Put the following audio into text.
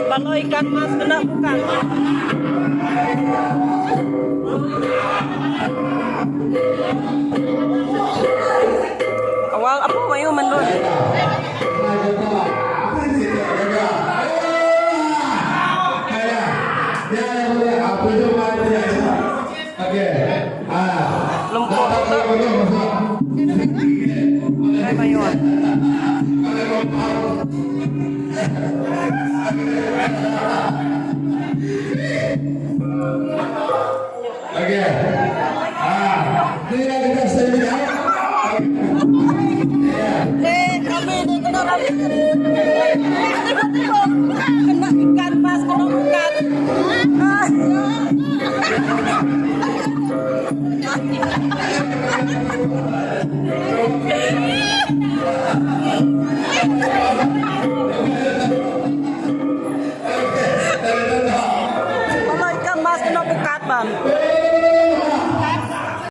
Baloi ikan mas kena bukan. Awal apa mayu mendun. Lumpur tu. Ai mayuh. Eh, kami ni kena tiba-tiba kena ikan mas kena bukan. Kalau ikan mas kena bukat bang.